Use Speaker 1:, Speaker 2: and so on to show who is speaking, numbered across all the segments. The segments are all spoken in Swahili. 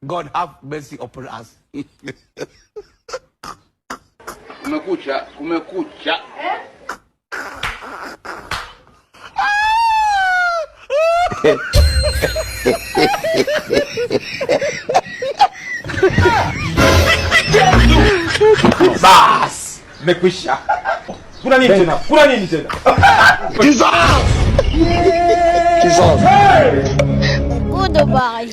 Speaker 1: God have mercy upon us.
Speaker 2: Kumekucha, kumekucha.
Speaker 3: Bas, mekwisha. Kuna nini tena? Kuna nini tena?
Speaker 1: Jesus! Jesus!
Speaker 4: Goodbye.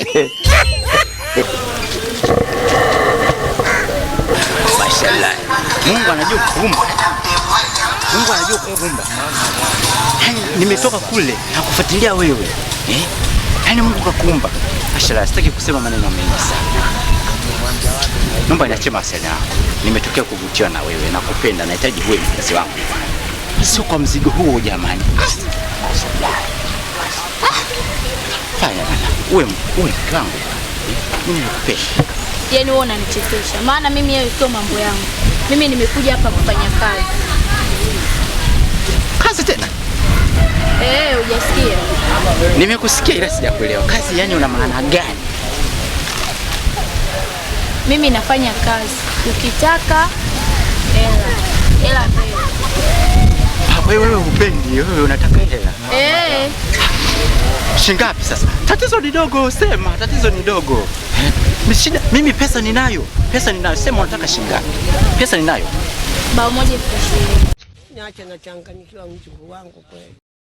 Speaker 5: Mashallah. Mungu anajua kuumba. Mungu anajua kuumba. Yaani nimetoka kule nakufuatilia wewe. Eh? Yaani Mungu kakuumba. Mashallah, sitaki kusema maneno mengi sana. Naomba niachie mawasiliano yako. Nimetokea kuvutiwa na wewe na kupenda, nahitaji uwe mpenzi wangu. Sio kwa mzigo huo jamani. Mashallah. Fanya bana. Uwe mke wangu. Eh? Mimi nakupenda.
Speaker 4: Yaani wewe unanichekesha. Maana mimi hayo sio mambo yangu. Mimi nimekuja hapa kufanya kazi.
Speaker 5: Kazi tena?
Speaker 4: Eh, hujasikia?
Speaker 5: Nimekusikia ila sijakuelewa. Kazi yani una maana gani?
Speaker 4: Mimi nafanya kazi. Ukitaka hela. Hela mbele.
Speaker 5: Ah, wewe hupendi, wewe unataka hela.
Speaker 4: Eh.
Speaker 5: Shingapi sasa? Tatizo ni dogo, sema tatizo ni dogo. Eh, shida mimi pesa ninayo. Pesa ninayo, sema unataka shingapi? Pesa ninayo.
Speaker 4: Bao moja 20,000.
Speaker 6: Niache nachanganyikiwa mjukuu wangu kweli.